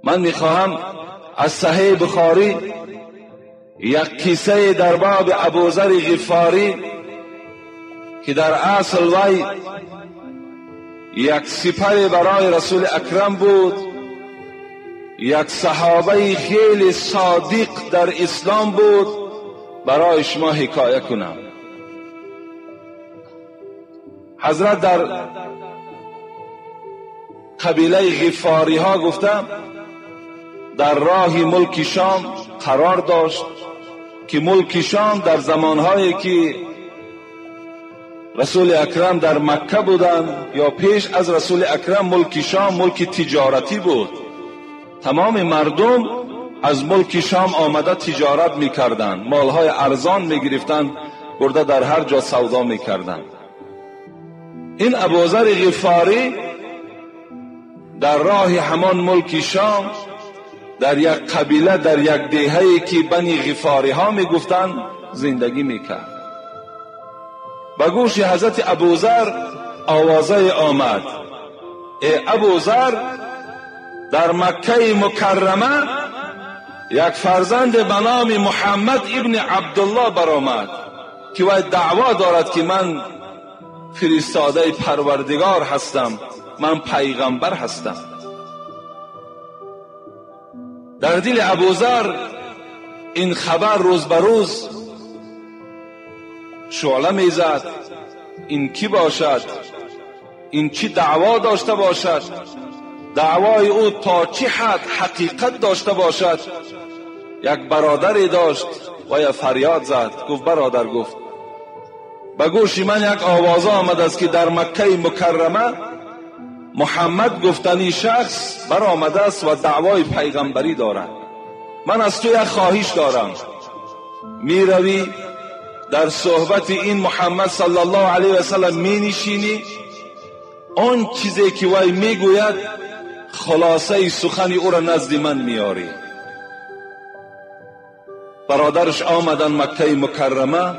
من میخواهم از صحیح بخاری یک قصه در باب ابوذر غفاری که در اصل وی یک سپر برای رسول اکرم بود، یک صحابه خیلی صادق در اسلام بود، برای شما حکایه کنم. حضرت در قبیله غفاری ها گفتم در راه ملک شام قرار داشت که ملک شام در زمانهایی که رسول اکرم در مکه بودند یا پیش از رسول اکرم، ملک شام ملک تجارتی بود. تمام مردم از ملک شام آمده تجارت میکردند، مالهای ارزان میگرفتند، برده در هر جا سودا میکردند. این ابوذر غفاری در راه همان ملک شام در یک قبیله، در یک دهه‌ای که بنی غفاری ها میگفتند زندگی میکرد. به گوش حضرت ابوذر آوازه آمد: ای ابوذر، در مکه مکرمه یک فرزند به نام محمد ابن عبدالله برآمد که وی دعوا دارد که من فرستاده پروردگار هستم، من پیغمبر هستم. در دل ابوذر این خبر روز به روز شعله میزد: این کی باشد؟ این چی دعوا داشته باشد؟ دعوای او تا چه حد حقیقت داشته باشد؟ یک برادری داشت و یا فریاد زد، گفت برادر، گفت به گوش من یک آواز آمد است که در مکه مکرمه محمد گفتنی شخص برآمده است و دعوای پیغمبری دارد. من از تو یک خواهش دارم، میروی در صحبت این محمد صلی الله علیه و سلم می نشینی، آن چیزی که وی میگوید خلاصه سخن او را نزد من میاری. برادرش آمدن مکه مکرمه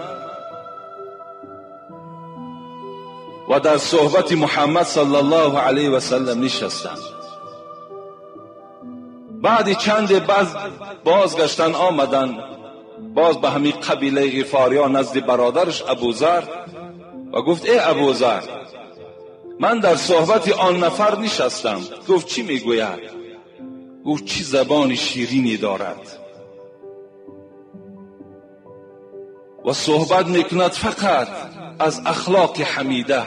و در صحبت محمد صلی الله علیه و سلم نشستند. بعد چند بازگشتن آمدن باز به همین قبیله غفاریا نزد برادرش ابوذر و گفت ای ابوذر، من در صحبت آن نفر نشستم. گفت چی میگوید؟ گفت چی زبان شیرینی دارد و صحبت میکند فقط از اخلاق حمیده،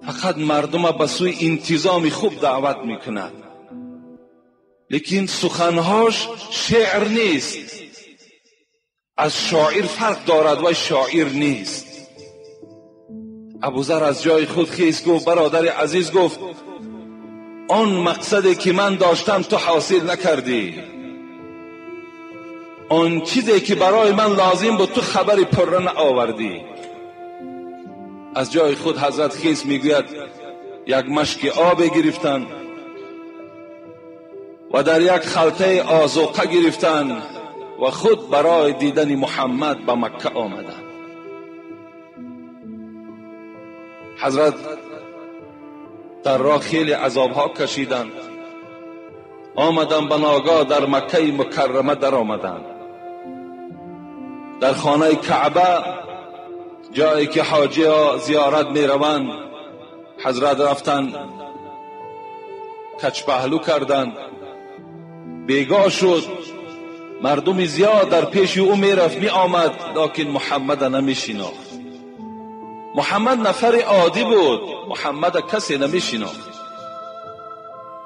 فقط مردم به سوی انتظام خوب دعوت میکند، لیکن سخنهاش شعر نیست، از شاعر فرق دارد و شاعر نیست. ابوذر از جای خود خیست، گفت برادر عزیز، گفت آن مقصدی که من داشتم تو حاصل نکردی، آن چیزی که برای من لازم بود تو خبری پره نآوردی. از جای خود حضرت خیست، میگوید یک مشک آب گرفتن و در یک خلطه آذوقه گرفتن و خود برای دیدن محمد به مکه آمدند. حضرت در راه خیلی عذابها کشیدند، آمدن به ناگاه در مکه مکرمه در آمدند. در خانه کعبه، جایی که حاجی ها زیارت می روند، حضرت رفتند، کچ پهلو کردند. بیگاه شد، مردم زیاد در پیش او می رفت می آمد، لکن محمد نمی شناخت. محمد نفر عادی بود، محمد کسی نمی شناخت،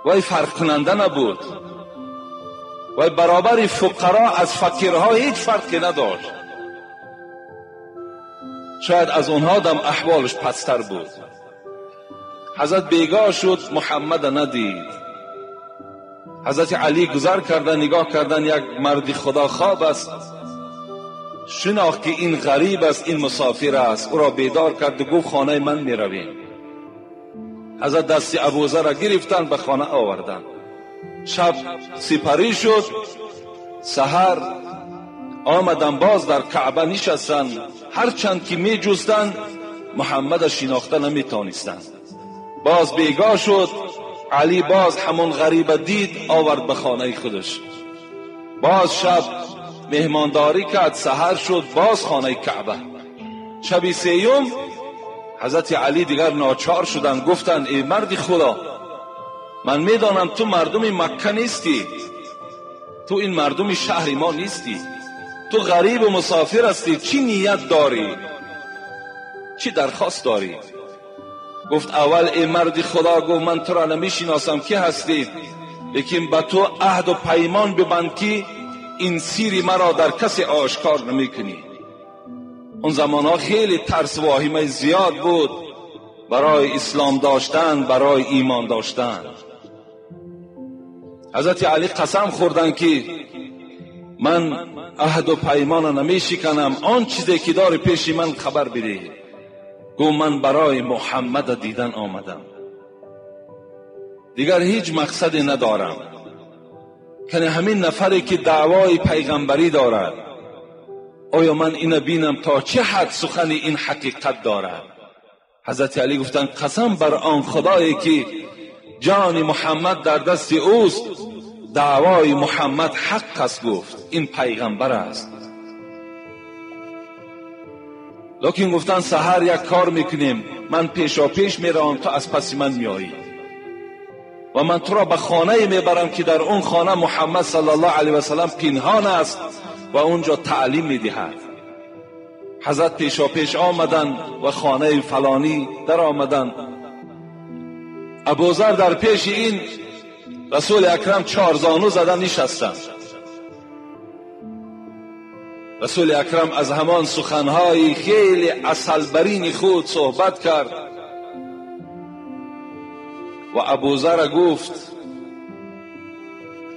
وی فرق کننده نبود، وی برابر فقرا از فقیرها هیچ فرقی نداشت. شاید از اونها دم احوالش پستر بود. حضرت بیگاه شد، محمد ندید. حضرت علی گذر کردن، نگاه کردن، یک مرد خدا خواب است. شناخت که این غریب است، این مسافر است. او را بیدار کرد و گفت خانه من می رویم. حضرت دست ابوذر را گرفتن، به خانه آوردن. شب سپری شد، سحر آمدن باز در کعبه نشستن. هرچند که می جستن محمد شناخته نمیتانستند. باز بیگاه شد، علی باز همون غریب دید، آورد به خانه خودش. باز شب مهمانداری کرد، سحر شد، باز خانه کعبه. شب سیوم حضرت علی دیگر ناچار شدند، گفتند ای مرد خدا، من میدانم تو مردم مکه نیستی، تو این مردم شهر ما نیستی، تو غریب و مسافر هستی، چی نیت داری، چی درخواست داری؟ گفت اول ای مرد خدا، گفت من تو را نمیشناسم، کی هستی؟ لیکن به تو عهد و پیمان ببند که این سیر مرا در کسی آشکار نمیکنی. اون زمانها خیلی ترس و واهمه زیاد بود برای اسلام داشتن، برای ایمان داشتن. حضرت علی قسم خوردن که من عهد و پیمان نمیشکنم، آن چیزی که داری پیش من خبر بده. گفت من برای محمد دیدن آمدم، دیگر هیچ مقصدی ندارم. که همین نفری که دعوای پیغمبری دارد، آیا من اینو بینم تا چه حد سخن این حقیقت دارد؟ حضرت علی گفتند قسم بر آن خدایی که جان محمد در دست اوست، دعوای محمد حق است. گفت این پیغمبر است. لیکن گفتن سحر یک کار میکنیم، من پیشا پیش میروم، تو از پس من میایی و من تو را به خانه میبرم که در اون خانه محمد صلی الله علیه و سلم پنهان است و اونجا تعلیم میدهد. حضرت پیشا پیش آمدن و خانه فلانی در آمدن. ابوذر در پیش این رسول اکرم چهار زانو زدن نشستند. رسول اکرم از همان سخنهای خیلی عسلبرین خود صحبت کرد و ابوذر گفت،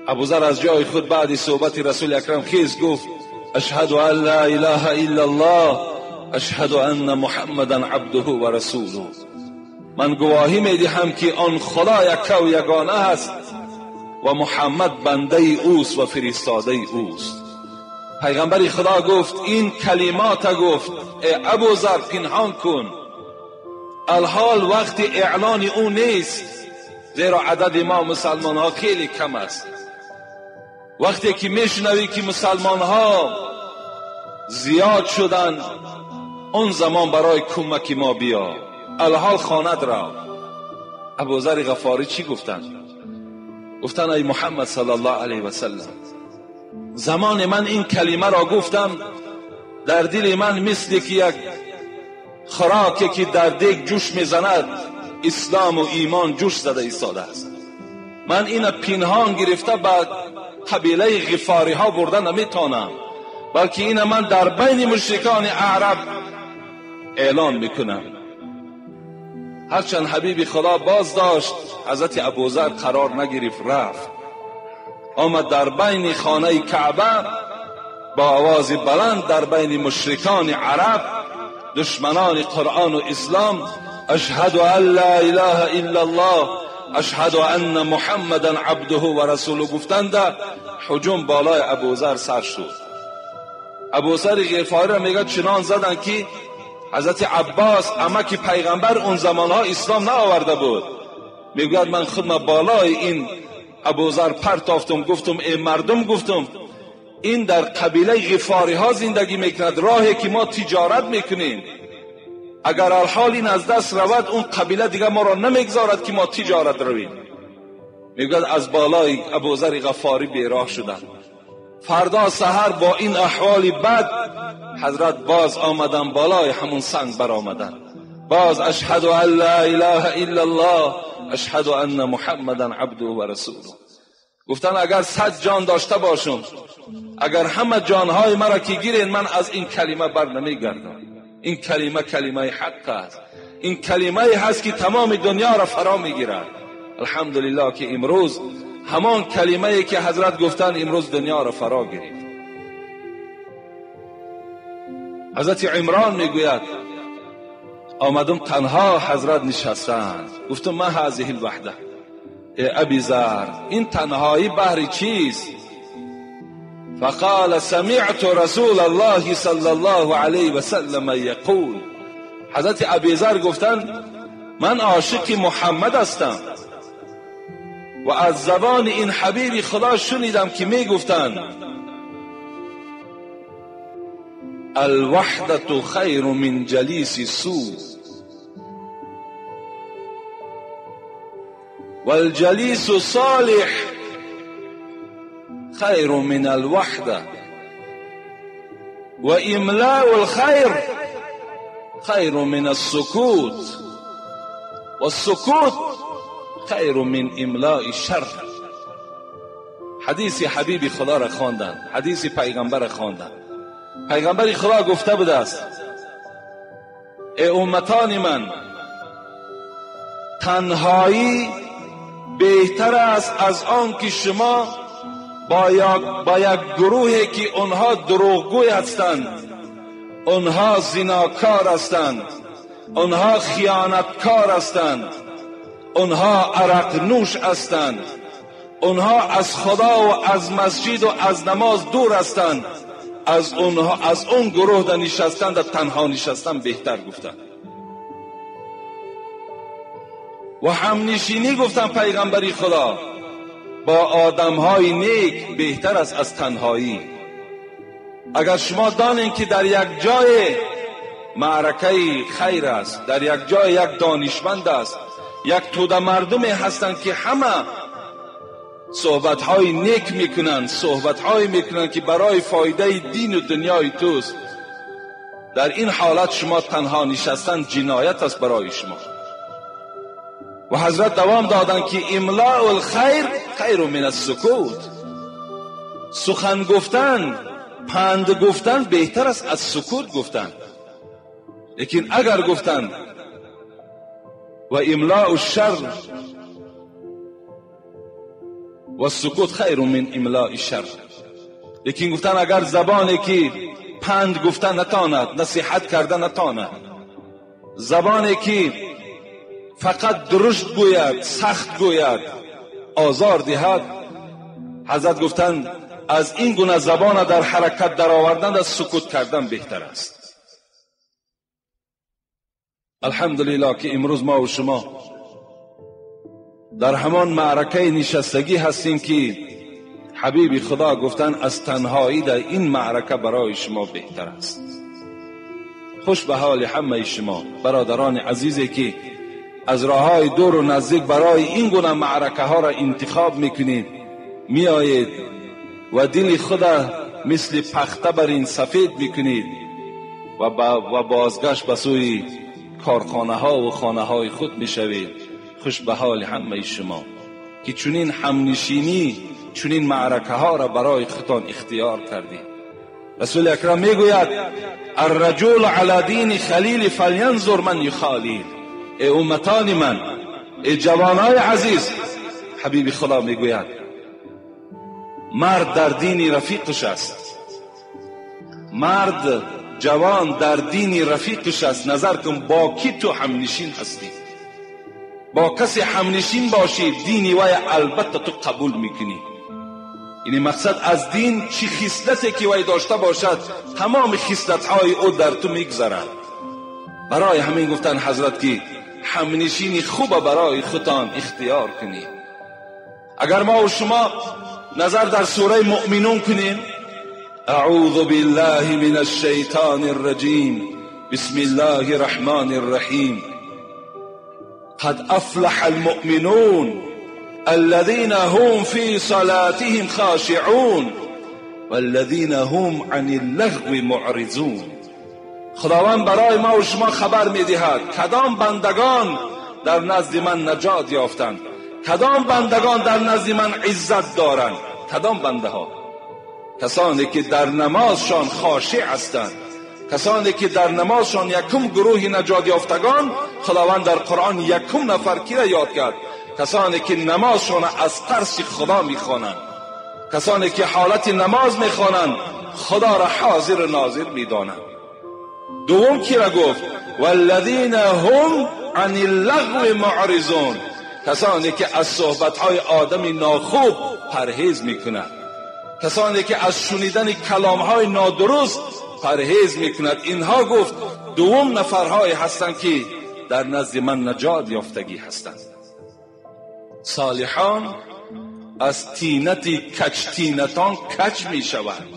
ابوذر از جای خود بعد صحبت رسول اکرم خیز، گفت اشهد ان لا اله الا الله، اشهد ان محمدا عبده و رسوله. من گواهی میدهم که آن خدا یک و یگانه است و محمد بنده اوست و فرستاده اوست. پیغمبر خدا گفت این کلمات، گفت ای ابوذر پنهان کن، الحال وقت اعلان او نیست، زیرا عدد ما مسلمان ها خیلی کم است. وقتی که میشنوی که مسلمان ها زیاد شدن، اون زمان برای کمک ما بیا، الحال خواند را. ابوذر غفاری چی گفتن؟ گفتن ای محمد صلی الله علیه و سلم، زمان من این کلمه را گفتم، در دل من مثل که یک خوراکی که در دیگ جوش میزند، اسلام و ایمان جوش زده ایستاده است. من این پنهان گرفته به قبیله غفاری ها برده نمیتونم، بلکه این من در بین مشرکان اعرب اعلان میکنم. هرچند حبیب خدا باز داشت، حضرت ابوذر قرار نگرفت، رفت آمد در بین خانه کعبه با آواز بلند در بین مشرکان عرب، دشمنان قرآن و اسلام، اشهد ان لا اله الا الله، اشهد ان محمدا عبده و رسوله گفتند. هجوم بالای ابوذر سر شد. ابوذر غفاری را میگه چنان زدن که حضرت عباس عمک پیغمبر اون زمانها اسلام نآورده بود، میگوید من خودم بالای این ابوذر پرتافتم، گفتم ای مردم، گفتم این در قبیله غفاری ها زندگی میکند، راهی که ما تجارت میکنیم، اگر الحال این از دست رود اون قبیله دیگه ما را نمیگذارد که ما تجارت رویم. میگوید از بالای ابوذر غفاری بیراه شدند. فردا سحر با این احوال بد حضرت باز آمدن، بالای همون سنگ بر آمدن، باز اشهد ان لا اله الا الله، اشهد ان محمدا عبده و رسوله. گفتن اگر 100 جان داشته باشم، اگر همه جانهای مرا که گیرین، من از این کلمه بر نمیگردم. این کلمه کلمه حق است، این کلمه هست که تمام دنیا را فرا میگیرد. الحمدلله که امروز همان کلمه که حضرت گفتن امروز دنیا را فرا گرفت. حضرت عمران میگوید آمدم تنها، حضرت نشستند، گفتم ما هذه الوحده، ای ابی ذر، این تنهایی بهر چیست؟ فقال سمعت رسول الله صلی الله علیه و سلم یقول، حضرت ابیذر گفتند من عاشق محمد هستم و از زبان این حبیب خدا شنیدم که می گفتند الوحدة خیر من جلیس سوء والجلیس صالح خیر من الوحدة و املاء الخیر خیر من السکوت والسکوت خیر من املاء الشر. حدیث حبیب خدا را خواندند، حدیث پیغمبر را خواندند. پیغمبر خدا گفته بوده است ای امتان من، تنهایی بهتر است از آن که شما با یک گروهی که آنها دروغگوی هستند، آنها زناکار هستند، آنها خیانتکار هستند، آنها عرق نوش هستند، آنها از خدا و از مسجد و از نماز دور هستند، از اونها، از اون گروه در نشستن، در تنها نشستن بهتر گفتن. و همنشینی گفتن پیغمبری خدا با آدمهای نیک بهتر است از تنهایی. اگر شما دانین که در یک جای معرکه خیر است، در یک جای یک دانشمند است، یک توده مردم هستند که همه صحبت‌های نیک میکنند، صحبت‌های میکنند که برای فایده دین و دنیای توست، در این حالت شما تنها نشستن جنایت است برای شما. و حضرت دوام دادند که املاء الخیر خیر من السکوت، سخن گفتن، پند گفتن بهتر است از سکوت گفتن. لیکن اگر گفتن و املاء الشر و سکوت خیر من املاء الشر، لیکن گفتن اگر زبانی که پند گفتن نتاند، نصیحت کردن نتاند، زبانی که فقط درشت گوید، سخت گوید، آزار دهد، حضرت گفتن از این گونه زبان در حرکت در آوردن از سکوت کردن بهتر است. الحمدلله که امروز ما و شما در همان معرکه نشستگی هستیم که حبیب خدا گفتن از تنهایی در این معرکه برای شما بهتر است. خوش به حال همه شما برادران عزیزی که از راههای دور و نزدیک برای این گونه معرکه ها را انتخاب میکنید، میآیید و دل خود مثل پخته بر این سفید میکنید و بازگشت به سوی کارخانه ها و خانه های خود میشوید. خوش به حال همه شما که چنین همنشینی، چنین معرکه ها را برای خودتان اختیار کردید. رسول اکرم میگوید الرجل علی دین خلیل فلینظر من یخالیل. ای امتان من، ای جوانای عزیز، حبیب خدا میگوید مرد در دین رفیقش است، مرد جوان در دین رفیقش است. نظر کن با کی تو همنشین هستی. با کسی همنشین باشی دینی وی البته تو قبول میکنی. یعنی مقصد از دین چی خصلتی که وی داشته باشد تمام خصلت‌های او در تو میگذرد. برای همین گفتن حضرت که همنشینی خوب برای خودتان اختیار کنید. اگر ما و شما نظر در سوره مؤمنون کنیم، اعوذ بالله من الشیطان الرجیم، بسم الله الرحمن الرحیم، قد افلح المؤمنون الذين هم في صلاتهم خاشعون والذين هم عن اللغو معرضون. خداوند برای ما و شما خبر میدهد کدام بندگان در نزد من نجات یافتند، کدام بندگان در نزد من عزت دارند. کدام بنده ها؟ کسانی که در نمازشان خاشع هستند، کسانی که در نمازشان یکم گروه نجات یافتگان. خداوند در قرآن یکم نفر کی را یاد کرد؟ کسانی که نمازشان از ترس خدا میخوانند، کسانی که حالت نماز میخوانند خدا را حاضر ناظر میدانند. دوم کی را گفت؟ والذین هم عن اللغو معرضون، کسانی که از صحبت‌های آدم ناخوب پرهیز میکنند، کسانی که از شنیدن کلام‌های نادرست پرهیز میکند، اینها گفت دوم نفرهایی هستند که در نزد من نجات یافتگی هستند. صالحان از طینت کج طینتان کج می شوند.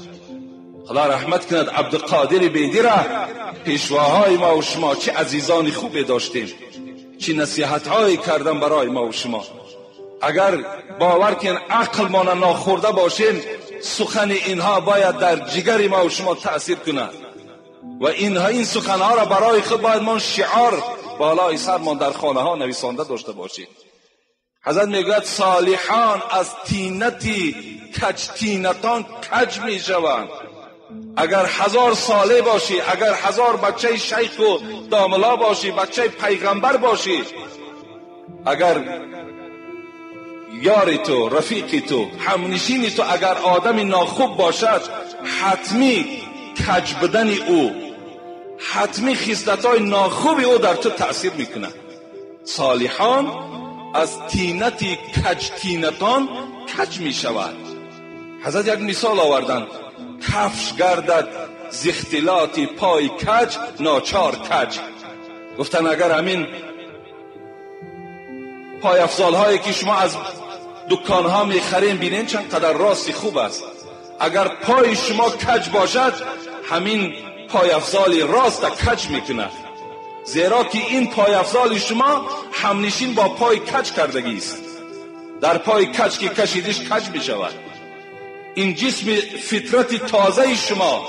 خدا رحمت کند عبدالقادر بیدی را، پیشواهای ما و شما چه عزیزان خوبی داشتیم، چه نصیحت هایی کردن برای ما و شما. اگر باور کن عقل ما ناخورده باشیم، سخن اینها باید در جگر ما و شما تأثیر کند و اینها این سخنها را برای خود باید ما شعار بالای سرمان در خانه ها نویسانده داشته باشیم. حضرت میگوید صالحان از طینت کج طینتان کج میشوند. اگر 1000 ساله باشی، اگر 1000 بچه شیخ و داملا باشی، بچه پیغمبر باشی، اگر یار تو، رفیق تو، همنشین تو اگر آدم ناخوب باشد، حتمی کج بدن او، حتمی خصلت‌های ناخوب او در تو تأثیر میکنه. صالحان از طینت کج طینتان کج میشود. حضرت یک مثال آوردند: کفش گردد ز اختلاط پای کج ناچار کج. گفتن اگر همین پای افزال هایی که شما از دکان ها میخرین، بینین چند قدر راستی خوب است، اگر پای شما کج باشد همین پای افزال راست کج میکنه، زیرا که این پای افزال شما همنشین با پای کج کردگی است. در پای کج که کشیدش کج میشود. این جسم فطرت تازه شما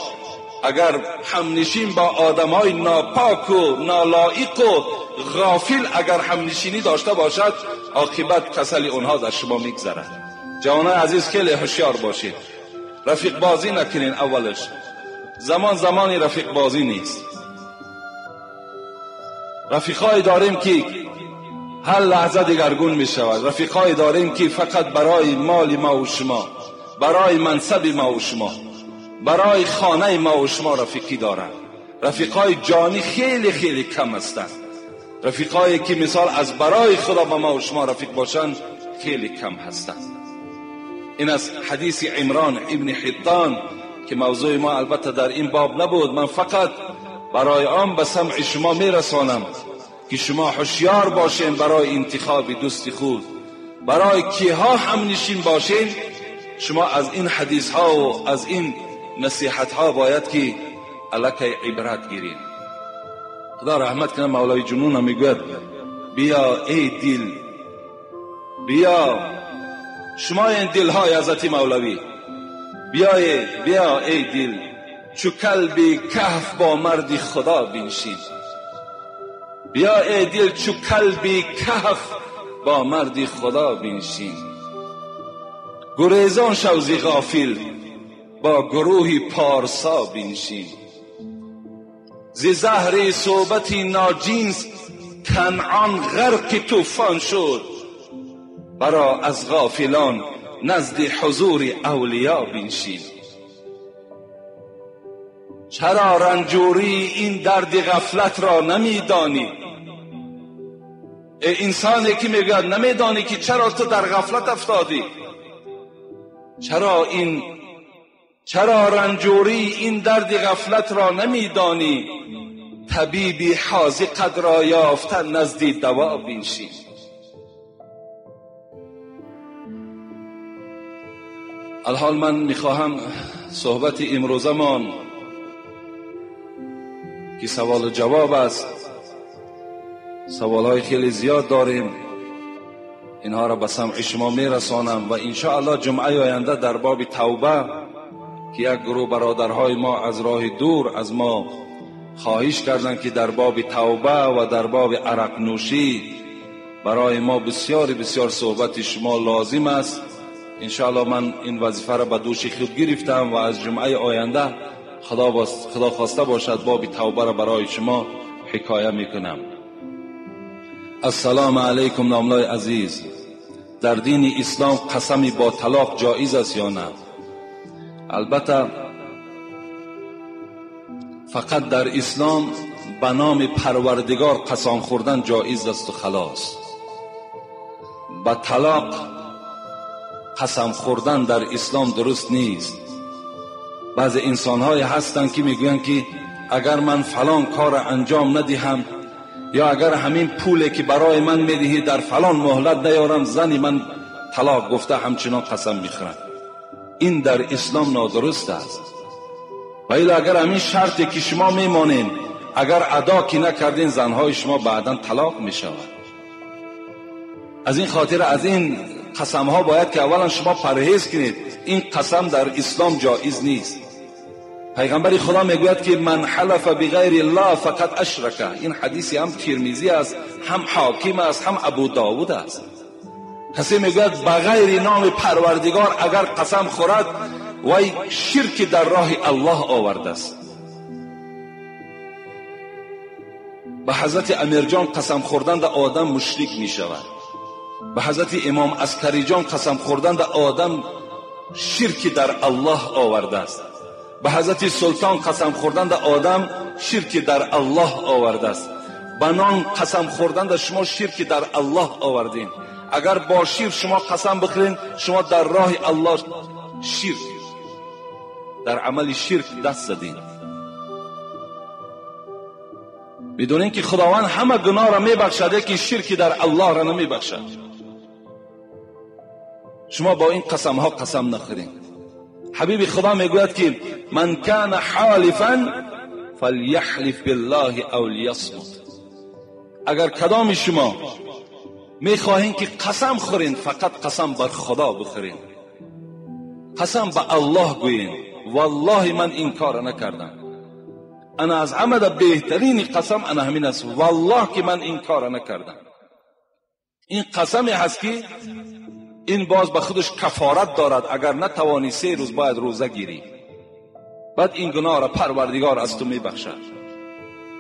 اگر همنشین با آدمهای ناپاک و نالایق و غافل اگر همنشینی داشته باشد، عاقبت کسل اونها در شما میگذرد. جوانای عزیز خیلی هوشیار باشید، رفیق بازی نکنین. اولش زمان زمانی رفیق بازی نیست. رفیقای داریم که هر لحظه دیگرگون می شود، رفیقای داریم که فقط برای مال ما و شما، برای منصب ما و شما، برای خانه ما و شما رفیقی دارند. رفیقای جانی خیلی خیلی کم هستند. رفیقایی که مثال از برای خدا با ما و شما رفیق باشند خیلی کم هستند. این از حدیث عمران ابن حطان که موضوع ما البته در این باب نبود. من فقط برای آن به سمع شما میرسانم که شما هوشیار باشین برای انتخاب دوست خود، برای کیها هم نشین باشین. شما از این حدیث ها و از این نصیحت ها باید که الکی عبرت گیرین. خدا رحمت کنه مولای جنون هم میگوید بیا ای دل، بیا شما این دل های حضرت مولوی، بیا ای دل چو کلب کهف با مرد خدا بنشین. بیا ای دل چو کلب کهف با مرد خدا بنشین. گریزان شو ز غافل با گروه پارسا بنشین. ز زهر صحبت ناجنس کنعان غرق طوفان شد، برا از غافلان نزد حضور اولیا بنشین. چرا رنجوری این درد غفلت را نمیدانی؟ ای انسانی که میگوید نمیدانی که چرا تو در غفلت افتادی، چرا رنجوری این درد غفلت را نمیدانی؟ طبیبی حاذقت را یافتن نزد دوا بنشین. الحال من میخواهم صحبت امروزمان که سوال و جواب است، سوالهای خیلی زیاد داریم، اینها را به سمع شما میرسانم و انشاءالله جمعه آینده در باب توبه که یک گروه برادرهای ما از راه دور از ما خواهش کردند که در باب توبه و در باب عرق نوشی برای ما بسیار بسیار صحبت شما لازم است. انشاءالله من این وظیفه را به دوش خود گرفتم و از جمعه آینده خدا خواسته باشد باب توبه را برای شما حکایه میکنم. السلام علیکم ناملای عزیز، در دین اسلام قسمی با طلاق جایز است یا نه؟ البته فقط در اسلام به نام پروردگار قسم خوردن جایز است و خلاص. به طلاق قسم خوردن در اسلام درست نیست. بعض انسان‌های هستند که میگویند که اگر من فلان کار انجام ندهم یا اگر همین پولی که برای من میدهی در فلان مهلت نیارم، زنی من طلاق گفته همچنان قسم میخورد. این در اسلام نادرست است. و الا اگر همین شرطی که شما میمانین اگر ادا که نکردین، زنهای شما بعدا طلاق میشود. از این خاطر از این قسم ها باید که اولا شما پرهیز کنید. این قسم در اسلام جایز نیست. پیغمبر خدا میگوید که من حلف بغیر الله فقد اشرک. این حدیثی هم ترمذی است، هم حاکم است، هم ابو داود است. کسی میگوید بغیر نام پروردگار اگر قسم خورد، وی شرک در راه الله آورده است. به حضرت امیرجان قسم خوردن در آدم مشرک می شود. به حضرت امام عسکری جان قسم خوردن در آدم شرک در الله آورده است. به حضرت سلطان قسم خوردن در آدم شرک در الله آورده است. به نان قسم خوردن در شما شرک در الله آوردین. اگر با شیر شما قسم بخورین، شما در راه الله شرک، در عمل شرک دست زدین. میدونین که خداوند همه گناه را میبخشد، که شرک در الله را نمیبخشد. شما با این قسم ها قسم نخورین. حبیب خدا میگوید که من کان حالفا فلیحلف بالله او لیصمت. اگر کدام شما میخواهین که قسم خورین، فقط قسم بر خدا بخورین، قسم به الله گویین والله من این کار نکردم. انا از عمد بهترین قسم انا همین است، والله که من این کار نکردم. این قسمی هست که این باز به خودش کفارت دارد. اگر نتوانی 3 روز باید روزه گیری، بعد این گناه را پروردگار از تو میبخشد.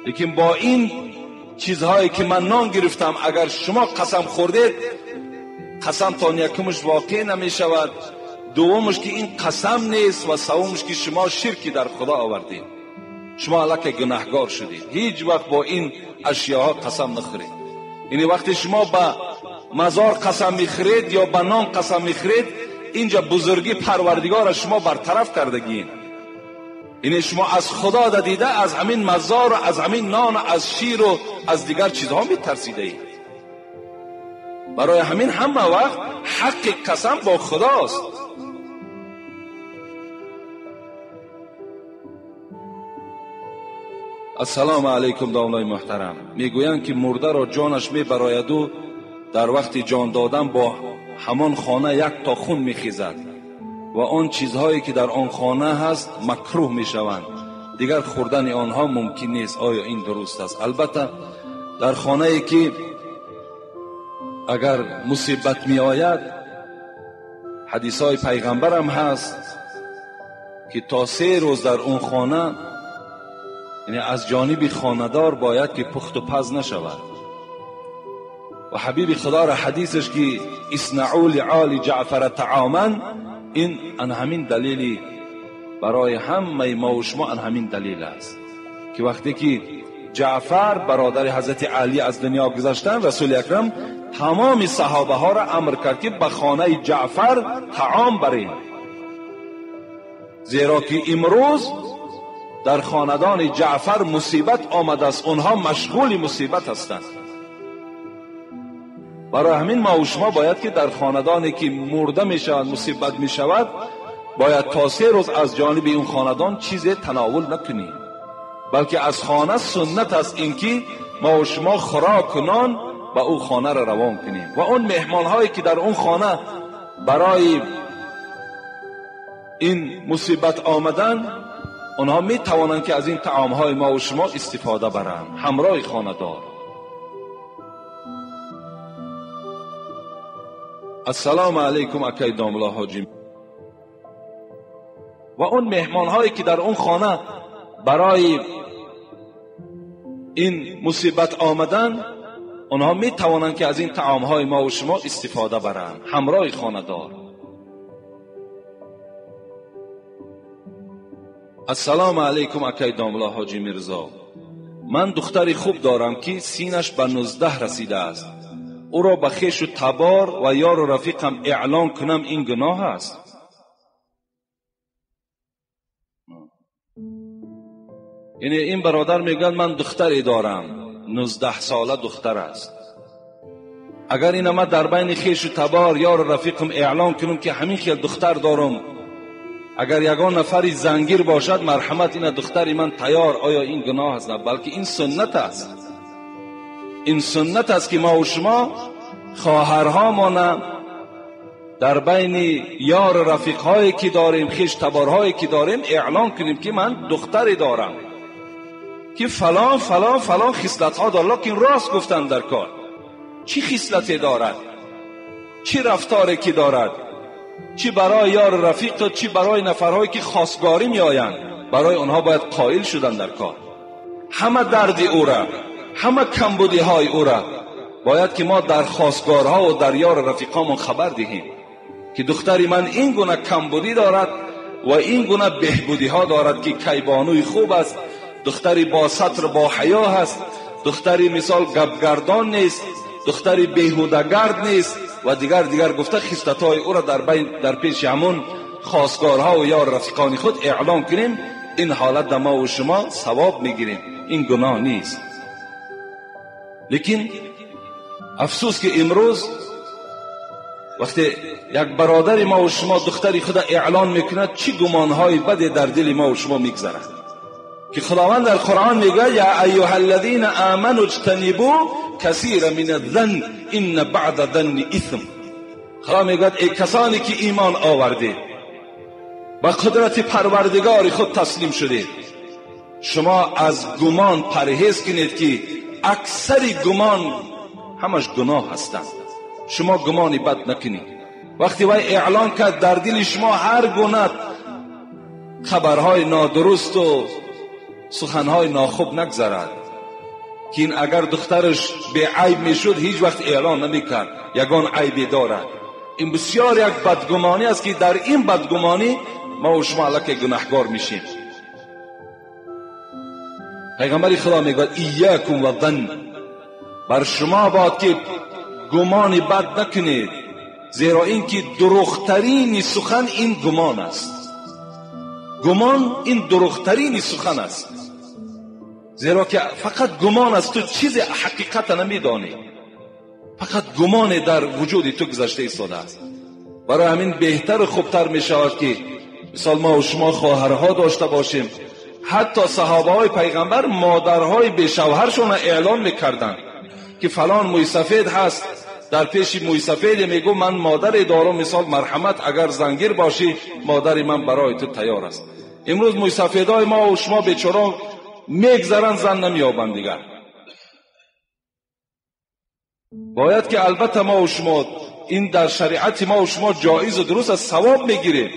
لیکن با این چیزهایی که من نان گرفتم، اگر شما قسم خوردید، قسم تا یکمش واقع نمی شود، دومش که این قسم نیست، و سومش که شما شرکی در خدا آوردید، شما الکی گناهگار شدید. هیچ وقت با این اشیاها قسم نخورید. یعنی وقتی شما به مزار قسم میخورید یا به نان قسم میخورید، اینجا بزرگی پروردگار را شما برطرف کردگین. یعنی شما از خدا دیده از همین مزار و از همین نان و از شیر و از دیگر چیزها میترسیده اید. برای همین همه وقت حق قسم با خداست. السلام علیکم داملای محترم. میگویند که مرده را جانش میبراید و در وقت جان دادن با همان خانه یک تا خون میخیزد و آن چیزهایی که در آن خانه هست مکروه میشوند، دیگر خوردن آنها ممکن نیست. آیا این درست است؟ البته در خانه ای که اگر مصیبت می آید، حدیث های پیغمبرم هست که تا 3 روز در اون خانه، یعنی از جانب خانه‌دار باید که پخت و پز نشود. و حبیب خدا را حدیثش که اصنعوا لآل جعفر طعاما، این ان همین دلیلی برای همه ما و شما، ان همین دلیل است که وقتی که جعفر برادر حضرت علی از دنیا گذشتن، رسول اکرم تمام صحابه ها را امر کرد که به خانه جعفر طعام برین، زیرا که امروز در خاندان جعفر مصیبت آمده است، اونها مشغول مصیبت هستند. برای همین ما و شما باید که در خاندانی که مرده می شود، مصیبت می شود، باید تا 3 روز از جانب این خاندان چیز تناول نکنیم، بلکه از خانه سنت است اینکه ما و شما خوراک نان به او خانه را روان کنیم و اون مهمان هایی که در اون خانه برای این مصیبت آمدن، اونها می توانند که از این طعام های ما و شما استفاده برند همراه خانه دار. السلام علیکم اکای داملا حاجی. و اون مهمان هایی که در اون خانه برای این مصیبت آمدن، اونها می توانند که از این طعام های ما و شما استفاده برند همراه خانه دار. السلام علیکم اکای داملا حاجی میرزا. من دختری خوب دارم که سینش به 19 رسیده است. او را به خویش و تبار و یار و رفیقم اعلان کنم این گناه است؟ یعنی این برادر میگن من دختری دارم، 19 ساله دختر است. اگر این ما در بین خویش و تبار یار رفیقم اعلان کنم که همین خیل دختر دارم، اگر یگان نفری زنگیر باشد مرحمت این دختری من تیار، آیا این گناه است؟ نه، بلکه این سنت است. این سنت است که ما و شما خواهرهامان در بین یار رفیقهایی که داریم، خویش تبارهایی که داریم اعلان کنیم که من دختری دارم که فلان فلان فلان خصلت ها دارد. لکن راست گفتن در کار، چی خصلتی دارد، چی رفتاری که دارد، چی برای یار رفیق و چی برای نفرهایی که خواستگاری می آیند، برای آنها باید قائل شدن در کار. همه درد او را، همه کمبودی های او را باید که ما در خواستگارها و در یار رفیقامون خبر دهیم که دختری من این گونه کمبودی دارد و این گونه بهبودی ها دارد که کیبانوی خوب است، دختری با ستر با حیا هست، دختری مثال گپگردان نیست، دختری بیهوده‌گرد نیست و دیگر دیگر گفته خصلت‌های او را در پیش همون خواستگارها و یار رفیقان خود اعلام کنیم. این حالت در ما و شما ثواب میگیریم، این گناه نیست. لیکن افسوس که امروز وقتی یک برادر ما و شما دختری خود اعلان میکند، چی گمانهای بد در دل ما و شما میگذرد که خداوند در قرآن میگه یا ایها الذین آمنوا اجتنبوا کثیر من الظن ان بعد الظن اثم. خدا میگه ای کسانی که ایمان آوردید، با قدرت پروردگار خود تسلیم شدید، شما از گمان پرهیز کنید که اکثر گمان همش گناه هستند. شما گمانی بد نکنید. وقتی وی اعلان کرد در دل شما هر گونه خبرهای نادرست و سخنهای ناخوب نگذرد که این اگر دخترش به عیب میشد هیچ وقت اعلان نمیکرد، یگان عیبی دارد. این بسیار یک بدگمانی است که در این بدگمانی ما و شما الکی گناهگار میشیم. پیغمبر خدا میگوید ایاکم و ظن، بر شما باد که گمان بد نکنید، زیرا اینکه دروغترین سخن این گمان است. گمان این دروغترین سخن است، زیرا که فقط گمان است، تو چیز حقیقت نمیدانی، فقط گمان در وجود تو گذشته ایستاده است. برای همین بهتر و خوبتر می شود که مثال ما و شما خواهرها داشته باشیم. حتی صحابه های پیغمبر مادرهای بی‌شوهرشون اعلان میکردند که فلان موی سفید هست، در پیش موی سفید میگو من مادر دارم، مثال مرحمت اگر زنگیر باشی مادر من برای تو تیار است. امروز موی سفیدای ما و شما بیچاره میگذرن، زن نمیابند دیگر. باید که البته ما و شما این در شریعت ما و شما جایز و درست است، ثواب میگیریم.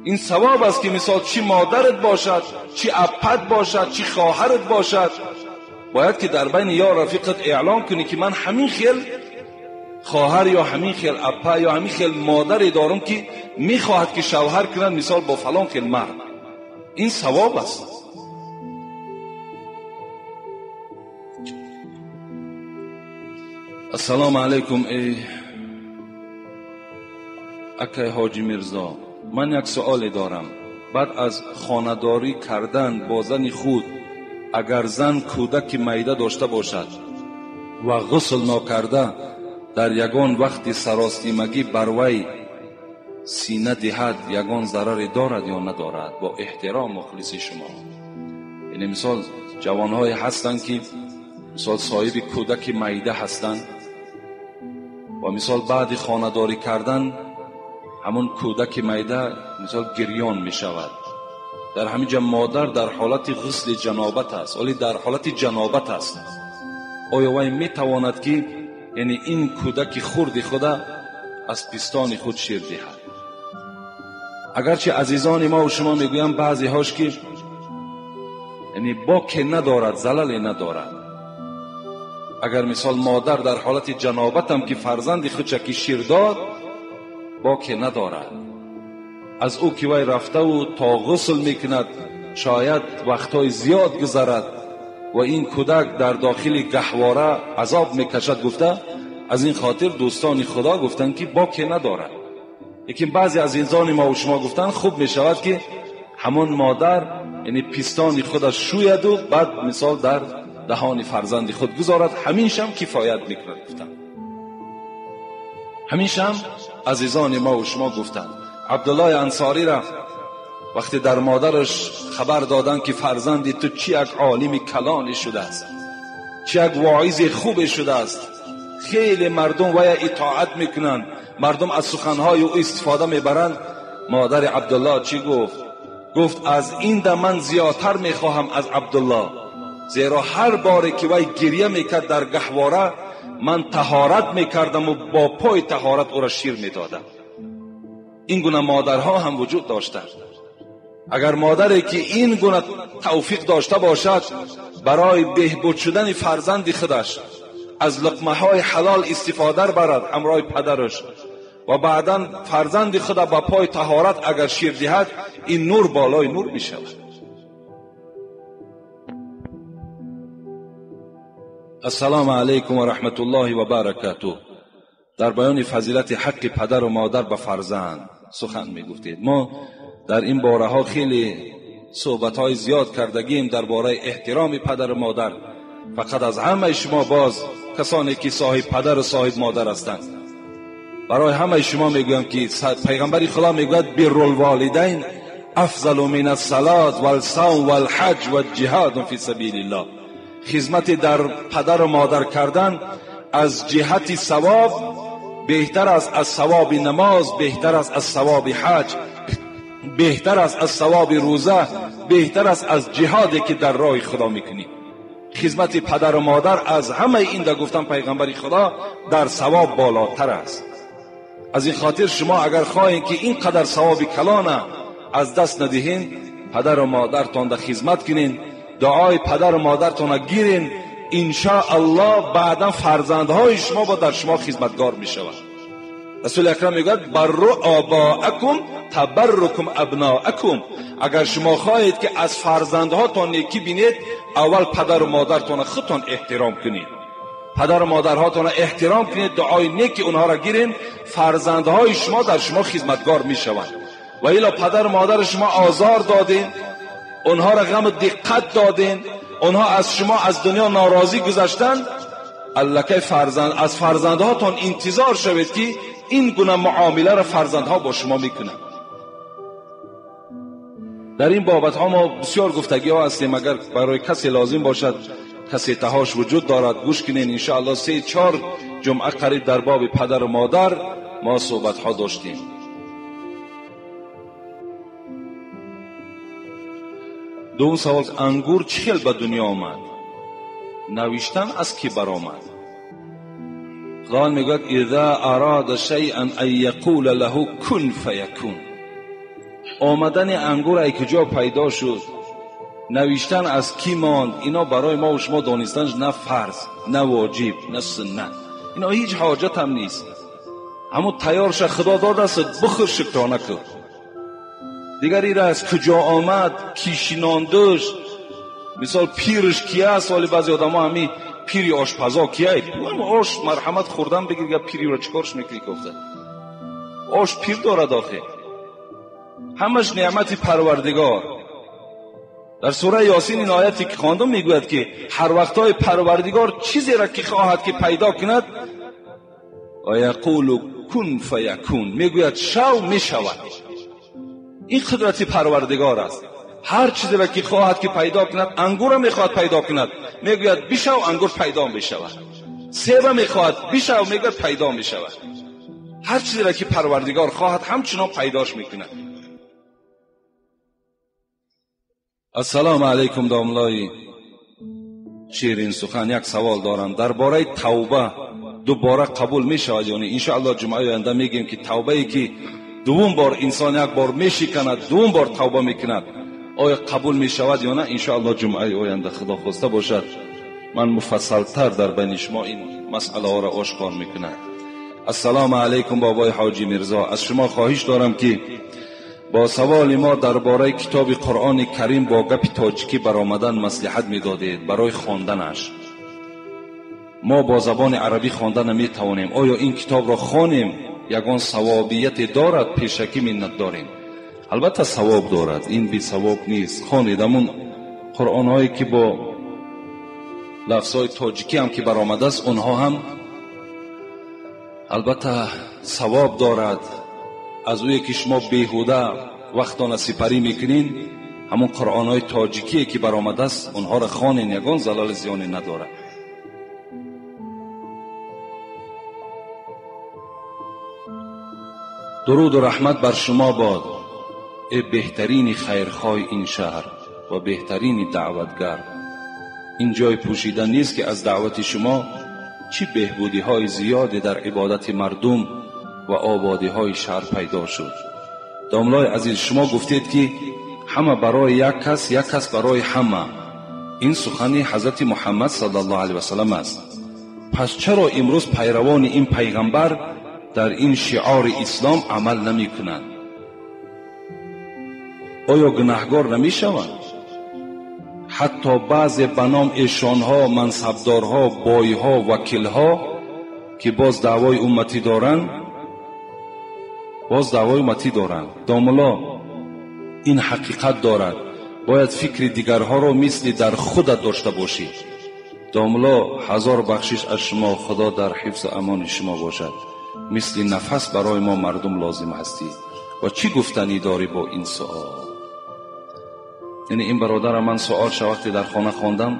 این ثواب است که مثال چی مادرت باشد، چی اپت باشد، چی خواهرت باشد، باید که در بین یا رفیقت اعلان کنی که من همین خیل خواهر یا همین خیل اپا یا همین خیل مادری دارم که میخواهد که شوهر کنند مثال با فلان خیل مرد. این ثواب است. السلام علیکم ای اکای حاجی میرزا، من یک سؤال دارم. بعد از خانه‌داری کردن با زن خود، اگر زن کودک میده داشته باشد و غسل ناکرده در یگان وقت سراستیمگی بر وی سینه دهد، یگان ضرر دارد یا ندارد؟ با احترام مخلص شما. یعنی مثال جوانهای هستند که مثال صاحب کودک میده هستند و مثال بعد خانه‌داری کردن همون کودک میده مثال گریان می شود. در همینجا مادر در حالت غسل جنابت است، ولی در حالت جنابت است. آیا وی می تواند که یعنی این کودک خرد خود از پستان خود شیر دهد؟ اگرچه عزیزان ما و شما میگویم بعضی هاش که یعنی باک ندارد، زلل ندارد. اگر مثال مادر در حالت جنابت هم که فرزند خود که شیر داد، باک ندارد. از او که وی رفته و تا غسل میکند شاید وقتهای زیاد گذرد و این کودک در داخل گهواره عذاب میکشد. گفته از این خاطر دوستان خدا گفتند که باک ندارد. لیکن بعضی از انسان ما و شما گفتن خوب میشود که همون مادر یعنی پیستان خودش شوید و بعد مثال در دهان فرزند خود گذارد، همینش هم کفایت میکند. گفتند همینش هم عزیزان ما و شما گفتند. عبدالله انصاری را وقتی در مادرش خبر دادن که فرزندی تو چی یک عالم کلانی شده است، چی یک واعظ خوب شده است، خیلی مردم وی اطاعت میکنند، مردم از سخنهای او استفاده میبرند. مادر عبدالله چی گفت؟ گفت از این ده من زیادتر میخواهم از عبدالله، زیرا هر باری که وی گریه میکرد در گهواره من طهارت میکردم و با پای طهارت او را شیر میدادم. این گونه مادرها هم وجود داشتند. اگر مادری که این گونه توفیق داشته باشد برای بهبود شدن فرزند خودش از لقمه های حلال استفاده برد همراه پدرش و بعدا فرزند خود با پای طهارت اگر شیر دهد، این نور بالای نور می شود. السلام علیکم و رحمت الله و برکاته. در بیان فضیلت حق پدر و مادر به فرزند سخن می گفتید. ما در این باره ها خیلی صحبت های زیاد کردگیم درباره احترام پدر و مادر. فقط از همه شما باز کسانی که صاحب پدر و صاحب مادر هستند، برای همه شما میگویم که پیغمبر خدا میگوید بر الوالدین افضل من الصلاة والصوم والحج والجهاد فی سبیل الله. خدمت در پدر و مادر کردن از جهت ثواب بهتر است از ثواب نماز، بهتر است از ثواب حج، بهتر است از ثواب روزه، بهتر است از جهادی که در راه خدا میکنی. خدمت پدر و مادر از همه این در گفتن پیغمبر خدا در ثواب بالاتر است. از این خاطر شما اگر خواهید که این قدر ثواب کلانه از دست ندهین، پدر و مادرتان در خدمت کنین، دعای پدر و مادرتان گیرین، انشاءالله بعدا فرزندهای شما با در شما خدمتگار می شود. رسول اکرم میگوید بروا آباءکم تبرکم ابناءکم. اگر شما خواهید که از فرزندهاتان نیکی بینید، اول پدر و مادرتان خودتان احترام کنید، پدر و مادرهاتان احترام کنید، دعای نیکی اونها را گیرین، فرزندهای شما در شما خدمتگار می شوند. و الا پدر و مادر شما آزار دادین، اونها را غم و دقت دادین، اونها از شما از دنیا ناراضی گذشتن، الکه فرزند از فرزندهاتان انتظار شوید که این گونه معامله را فرزندها با شما میکنند. در این بابت ها ما بسیار گفتگی ها هستیم. اگر برای کسی لازم باشد کسی تهاش وجود دارد گوش کنین. انشاءالله 3-4 جمعه قریب در باب پدر و مادر ما صحبت ها داشتیم. دوم سوال، انگور چه به دنیا آمد؟ نوشتن از کی برآمد؟ خداوند میگوید اذا اراد شیئا ان یقول له کن فیکون. آمدن انگور ای کجا پیدا شد، نوشتن از کی ماند، اینا برای ما و شما دانستنش نه فرض، نه واجب، نه سنت، اینا هیچ حاجت هم نیست. همون تیارش خدا داده است، بخور شکرانه کن. دیگر ایره از کجا آمد، کی شناندش، مثال پیرش کیه است. ولی بعضی آدم ها همی پیری آشپزا کیه، آش مرحمت خوردن بگیر یا پیری رو چیکارش میکنی؟ گفته آش پیر دارد آخه. همش نعمت پروردگار. در سوره یاسین این آیتی که خواندم میگوید که هر وقتای پروردگار چیزی را که خواهد که پیدا کند، و یقول کن فیکون، میگوید شو میشود. این قدرت پروردگار است. هر چیزی را که خواهد که پیدا کند، انگور را میخواهد پیدا کند، میگوید بشو، انگور پیدا میشود. سیب میخواهد بشو، میگوید پیدا میشود. هر چیزی را که پروردگار خواهد همچنان پیداش میکند. السلام علیکم داملای شیرین سخن، یک سوال دارم درباره توبه. دوباره قبول میشود؟ یعنی انشاءالله جمعه آینده میگیم که توبه ای که دوم بار انسان یک بار میشکند، دوم بار توبه میکند، آیا قبول میشود یا نه؟ انشاءالله جمعه آینده خدا خواسته باشد من مفصلتر در بین شما این مسئله ها را آشکار میکنم. السلام علیکم بابای حاجی میرزا، از شما خواهش دارم که با سوال ما درباره کتاب قرآن کریم با گپ تاجیکی برآمدن مصلحت میدادید برای خواندنش. ما با زبان عربی خواندن نمیتوانیم. آیا این کتاب را خوانیم یگان ثوابیت دارد؟ پیشکی منت داریم. Албатта савоб дорад, ин бесавоб нест. Хонед ҳамун қуръонҳое ки бо лафзҳои тоҷикӣ ҳам ки баромадааст, онҳо ҳам албатта савоб дорад. Аз ӯе ки шумо беҳуда вақтона сипарӣ мекунин, ҳамун қуръонҳои тоҷикие ки баромадааст, онҳоро хонен, ягон залали зиёне надорад. Дуруду раҳмат бар шумо бод, эй беҳтарини хайрхоҳи ин шаҳр ва беҳтарини даъватгар. Ин ҷой пӯшида нест ки аз даъвати шумо чӣ беҳбудиҳои зиёде дар ибодати мардум ва ободиҳои шаҳр пайдо шуд. Домлои азиз, шумо гуфтед ки ҳама барои як кас, як кас барои ҳама. Ин сухани ҳазрати Муҳаммад саллаллоҳу алайҳи васаллам аст. Пас чаро имрӯз пайравони ин пайғамбар дар ин шиори ислом амал намекунанд? Оё гунаҳгор намешаванд? Ҳатто баъзе ба ном эшонҳо, мансабдорҳо, бойҳо, вакилҳо ки боз даъвои умматӣ доранд, боз даъвои умматӣ доранд. Домулло, ин ҳақиқат дорад. Бояд фикри дигарҳоро мисли дар худат дошта бошӣ. Домулло, ҳазор бахшиш аз шумо, Худо дар ҳифзу амони шумо бошад. Мисли нафас барои мо мардум лозим ҳастӣ. Ва чӣ гуфтанӣ дорӣ бо ин суол? Яъне ин бародарам, ман суолша вақте дар хона хондам,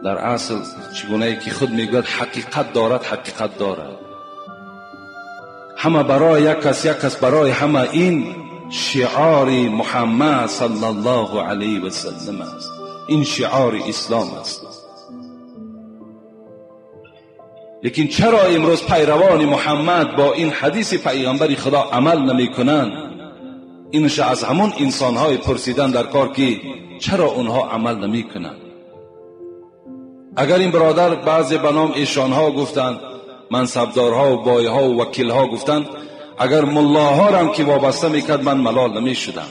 дар асл чигунае ки худ мегӯяд ҳақиқат дорад, ҳақиқат дорад. Ҳама барои як кас, як кас барои ҳама. Ин шиори Муҳаммад саллаллоҳу алайҳи васаллам аст. Ин шиори ислом аст. Лекин чаро имрӯз пайравони Муҳаммад бо ин ҳадиси пайғамбари Худо амал намекунанд? Инша аз ҳамон инсонҳое пурсидан дар кор ки чаро онҳо амал намекунанд. Агар ин бародар баъзе ба ном эшонҳо гуфтанд, мансабдорҳо ва бойҳо ва вакилҳо гуфтанд, агар муллоҳорам ки вобаста мекард, ман малол намешудам.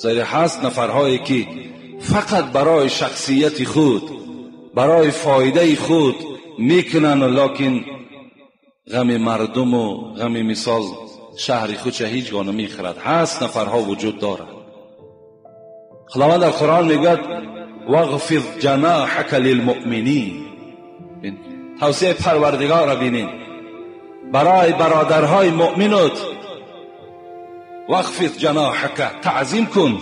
Зеро ҳаст нафарҳое ки фақат барои шахсияти худ, барои фоидаи худ мекунанд, локин ғами мардуму ғами мисол шаҳри худша ҳеҷ гоҳ намехӯрад. Ҳаст нафарҳо вуҷуд дорад. Худованд дар Қуръон мегӯяд: вағфиз ҷаноҳака лилмуъминин. Тавсияи Парвардигорро бинед барои бародарҳои муъминот. вағфиз ҷаноҳака, таъзим кун.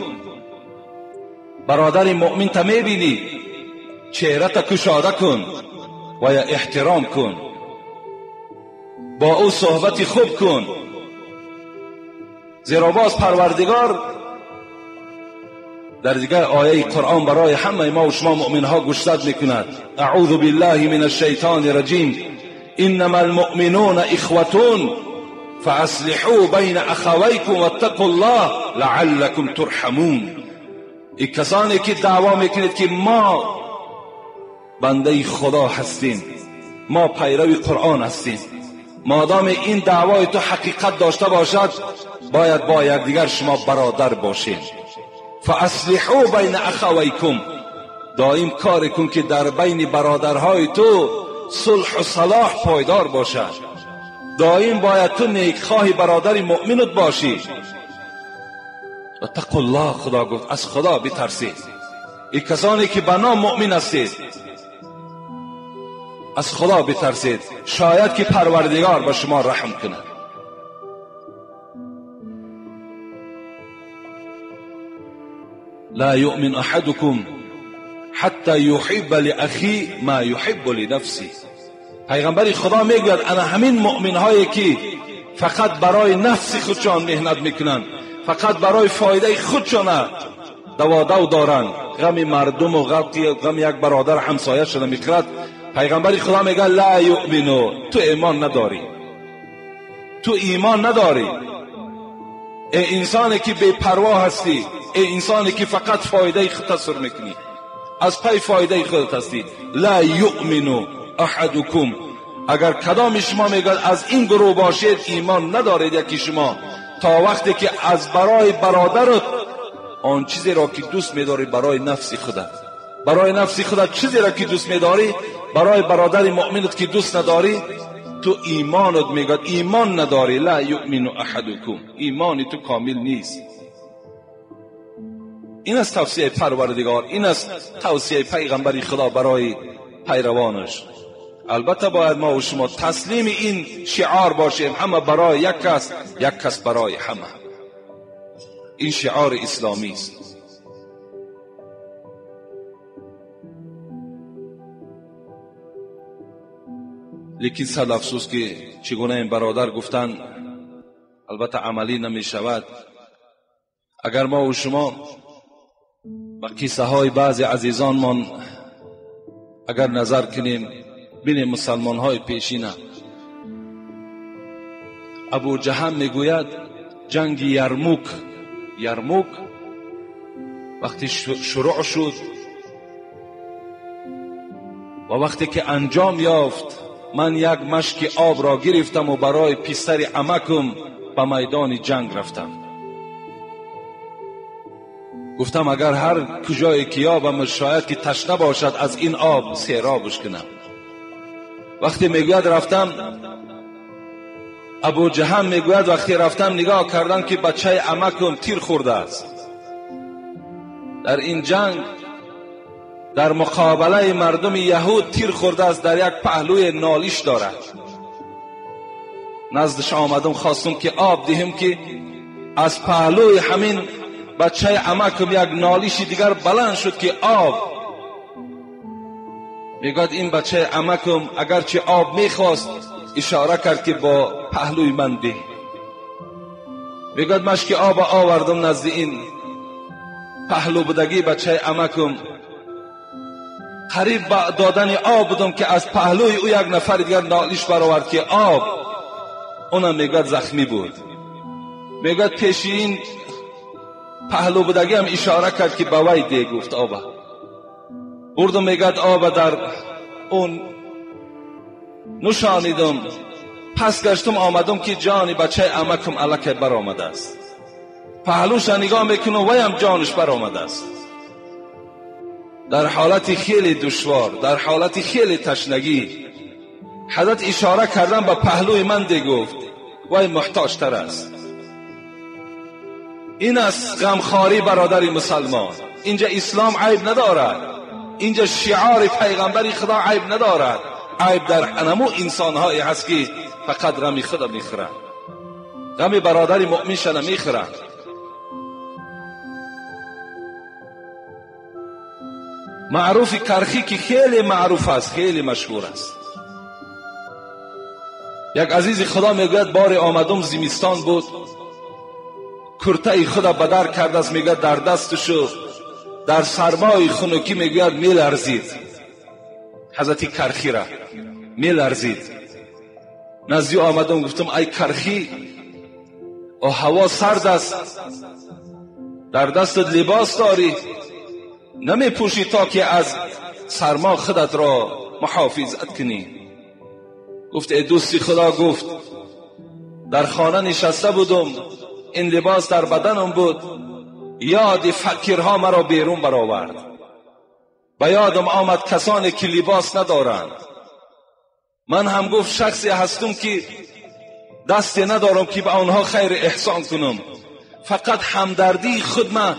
Бародари муъминта мебинӣ, чеҳрата кушода кун ва я эҳтиром кун, бо ӯ суҳбати хуб кун. Зеро боз Парвардигор дар дигар ояи Қуръон барои ҳамаи мо ва шумо муъминҳо гӯшзад мекунад: аъузу биллаҳи мин ашшайтони раҷим, иннама алмуъминуна ихватун фааслиҳу байна ахавайкум ваттақу ллоҳ лааллакум турҳамун. Ин касоне ки даъво мекунед ки мо бандаи Худо ҳастем, мо пайрави Қуръон ҳастем, модоме ин даъвои ту ҳақиқат дошта бошад, бояд бо якдигар шумо бародар бошед. фааслиҳу байна ахавайкум, доим коре кун ки дар байни бародарҳои ту сулҳу салоҳ пойдор бошад. Доим бояд ту некхоҳи бародари муъминут бошӣ. ваттақуллоҳ, Худо гуфт аз Худо битарсед. Ин касоне ки ба ном муъмин ҳастед, аз Худо битарсед, шояд ки Парвардигор ба шумо раҳм кунад. ла юъмин аҳадукум ҳатта юҳибба лиахи ма юҳиббу линафсиҳ. Пайғамбари Худо мегӯяд ана ҳамин муъминҳое ки фақат барои нафси худшон меҳнат мекунанд, фақат барои фоидаи худшона даводав доранд, ғами мардуму ғами як бародар ҳамсояшона мехӯрад. Пайғамбари Худо мегӯяд: ла юъмину, ту имон надорӣ, ту имон надорӣ. Эй инсоне ки бепарво ҳастӣ, эй инсоне ки фақат фоидаи худ тасур мекунӣ, аз пай фоидаи худат ҳастӣ. ла юъмину аҳадукум, агар кадоми шумо мегӯяд аз ин гурӯҳ бошед, имон надоред яки шумо, то вақте ки аз барои бародарат он чизеро ки дӯст медорӣ барои нафси худат, барои нафси худат чизеро ки дӯст медорӣ, барои бародари муъминат ки дӯст надорӣ, تو ایمانت میگه ایمان نداری. لا یؤمن احدکم، ایمان تو کامل نیست. این است توصیه پروردگار، این است توصیه پیغمبر خدا برای پیروانش. البته باید ما و شما تسلیم این شعار باشیم، همه برای یک کس، یک کس برای همه. این شعار اسلامی است. لیکن صد افسوس که چگونه این برادر گفتن البته عملی نمی شود. اگر ما و شما با قصه های بعضی عزیزانمان اگر نظر کنیم، بینیم مسلمان های پیشینه. ابو جهم میگوید جنگ یرموک، یرموک وقتی شروع شد و وقتی که انجام یافت، من یک مشک آب را گرفتم و برای پسر عمکم به میدان جنگ رفتم. گفتم اگر هر کجای که یابم شاید که تشنه باشد از این آب سیرابش کنم. وقتی میگوید رفتم، ابو جهم میگوید وقتی رفتم نگاه کردم که بچه عمکم تیر خورده است. در این جنگ در مقابله مردم یهود تیر خورده است، در یک پهلوی نالیش دارد. نزدش آمدم خواستم که آب دهم که از پهلوی همین بچه عمکم یک نالیش دیگر بلند شد که آب. میگوید این بچه عمکم اگرچه آب میخواست اشاره کرد که با پهلوی من ده. میگوید مشک آب آوردم نزد این پهلو بودگی بچه عمکم، قریب دادن آب بودم که از پهلوی او یک نفر دیگر نالیش برآورد که آب. اونم میگوید زخمی بود. میگوید پیش این پهلو بودگی هم اشاره کرد که به وی ده، گفت آب بردم. میگوید آب در اون نشانیدم، پس گشتم آمدم که جان بچه عمکم الکی برآمده است. پهلوش نگاه میکنم وی هم جانش برآمده است. در حالت خیلی دشوار، در حالت خیلی تشنگی، حضرت اشاره کردن به پهلوی من ده، گفت وی محتاج تر است. این است غمخواری برادر مسلمان. اینجا اسلام عیب ندارد، اینجا شعار پیغمبر خدا عیب ندارد. عیب در انمو انسانهایی هست که فقط غم خدا میخورند، غم برادر مؤمنش نمیخورند. معروف کرخی که خیلی معروف است، خیلی مشهور است. یک عزیز خدا میگوید بار آمدم زمستان بود، کرته خدا بدر کرده است، میگوید در دستشو در سرمای خنکی میگوید میلرزید. حضرت کرخی را میلرزید. نزدی آمدم گفتم ای کرخی، او هوا سرد است، در دستت لباس داری، نمی پوشی تا که از سرما خودت را محافظت کنی. گفت ای دوستی خدا، گفت در خانه نشسته بودم، این لباس در بدنم بود، یاد فقیرها مرا بیرون برآورد. به یادم آمد کسانی که لباس ندارند. من هم گفت شخصی هستم که دستی ندارم که به آنها خیر احسان کنم، فقط همدردی خود من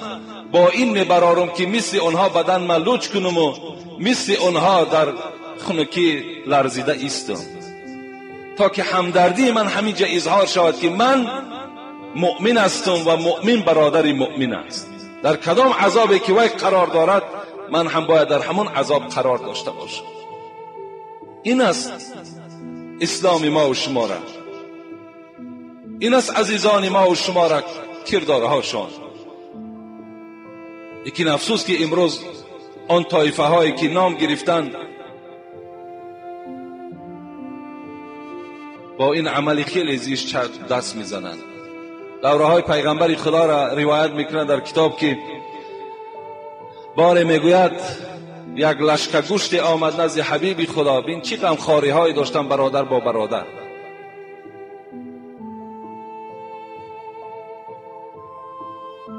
با این میبرارم که مثل آنها بدن من لوچ کنم و مثل آنها در خنکی لرزیده ایستم، تا که همدردی من همینجا اظهار شود که من مؤمن هستم و مؤمن برادر مؤمن است. در کدام عذابی که وی قرار دارد من هم باید در همون عذاب قرار داشته باشم. این است اسلام ما و شما را، این است عزیزان ما و شما را کردارهاشان. لیکن افسوس که امروز آن طایفه هایی که نام گرفتند با این عمل خیلی زشت دست میزنند. دوره های پیغمبر خدا را روایت میکنند در کتاب که باره میگوید یک لشکر گوشت آمد نزد حبیب خدا. بین چی غمخواری های داشتن برادر با برادر.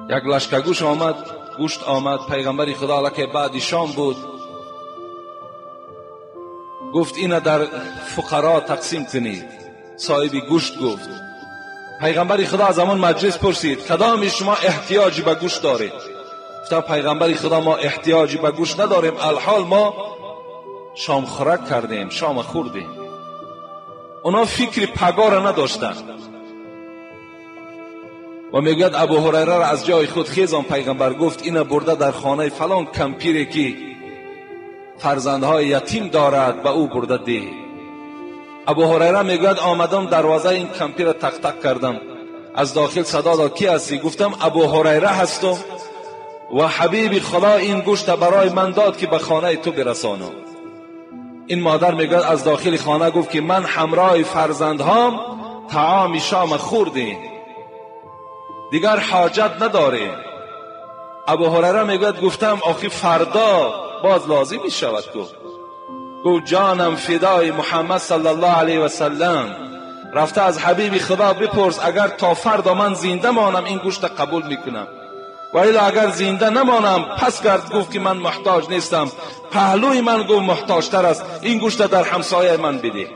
یک لشکر گوشت آمد، گوشت آمد، پیغمبر خدا علیه بعد شام بود. گفت اینا در فقرا تقسیم کنید. صاحب گوشت گفت. پیغمبر خدا از همان مجلس پرسید کدام شما احتیاجی به گوشت دارید؟ گفتم پیغمبر خدا ما احتیاجی به گوشت نداریم، الحال ما شام خورک کردیم، شام خوردیم. اونا فکر پگاه را نداشتند. و میگوید ابو هریره را از جای خود خیزان. پیغمبر گفت اینا برده در خانه فلان کمپیری که فرزندهای یتیم دارد به او برده ده. ابو هریره میگوید آمدم دروازه این کمپیر را تق تق کردم، از داخل صدا داد کی هستی؟ گفتم ابو هریره هستم و حبیب خدا این گوشت برای من داد که به خانه تو برسانم. این مادر میگوید از داخل خانه گفت که من همراه فرزندهام طعام شام خوردیم، دیگر حاجت نداریم. ابو هریره میگوید گفتم آخی فردا باز لازم می شود. گفت جانم فدای محمد صلی الله علیه و سلم، رفته از حبیب خدا بپرس اگر تا فردا من زنده مانم این گوشت قبول میکنم، و الا اگر زنده نمانم پس کرد. گفت که من محتاج نیستم، پهلوی من گفت محتاجتر است، این گوشت در همسایه من بده.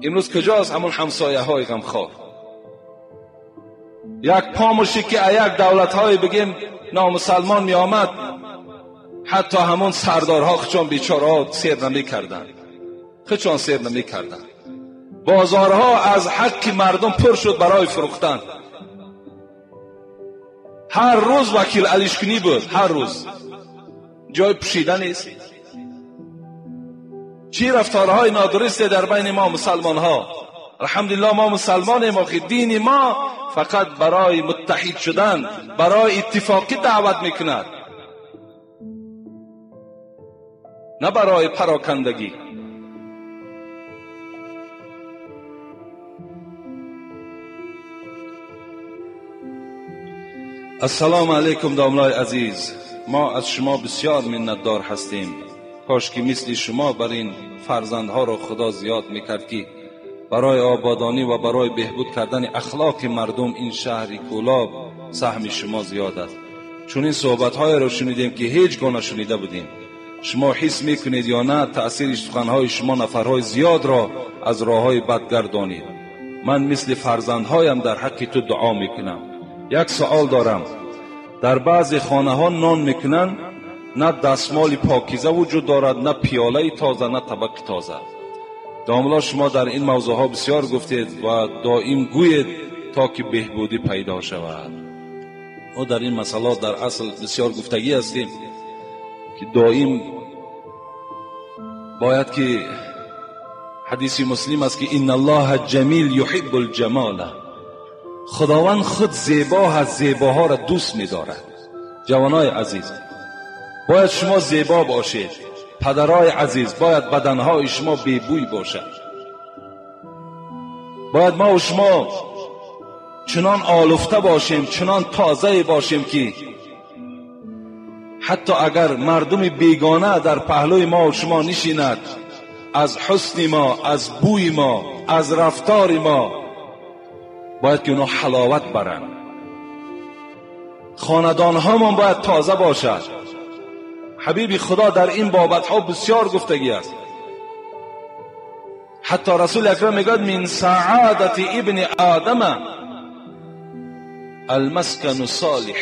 امروز کجاست همون همسایه های غمخوار؟ یک پاموشی که یک دولت های بگیم نامسلمان می آمد، حتی همون سردارها خچان بیچاره سیر نمی کردن، خچان سیر نمی کردن. بازارها از حق مردم پر شد برای فروختن. هر روز وکیل علیشکنی بود، هر روز جای پوشیده نیست. چی رفتارهای نادرست در بین ما مسلمان ها. الحمدلله ما مسلمانیم، آخه دین ما فقط برای متحد شدن، برای اتفاقی دعوت میکند، نه برای پراکندگی. السلام علیکم داملای عزیز، ما از شما بسیار منتدار هستیم. کاش که مثل شما بر این فرزندها را خدا زیاد میکرد که برای آبادانی و برای بهبود کردن اخلاق مردم این شهر کولاب سهم شما زیاد است. چون این صحبت‌های را شنیدیم که هیچ گاه نشنیده بودیم. شما حس میکنید یا نه تأثیر سخنهای شما نفرهای زیاد را از راههای بد گردانید. من مثل فرزندهایم در حق تو دعا میکنم. یک سوال دارم، در بعضی خانه ها نان میکنن، نه دستمال پاکیزه وجود دارد، نه پیاله تازه، نه طبق تازه. داملا شما در این موضوع ها بسیار گفتید و دائم گویید تا که بهبودی پیدا شود. ما در این مسئله در اصل بسیار گفتگی هستیم که دائم باید که حدیث مسلم است که ان الله جمیل یحب الجمال، خداوند خود زیبا هست، زیباها را دوست می‌دارد. جوانای عزیز باید شما زیبا باشید. پدرای عزیز باید بدنهای شما بی‌بوی باشد. باید ما و شما چنان آلفته باشیم، چنان تازه باشیم که حتی اگر مردم بیگانه در پهلوی ما و شما نشیند، از حسن ما، از بوی ما، از رفتار ما باید که اونا حلاوت برند. خاندان هامان باید تازه باشد. حبیبی خدا در این بابت ها بسیار گفتگی است. حتی رسول اکرم میگوید من سعادت ابن آدم المسکن صالح،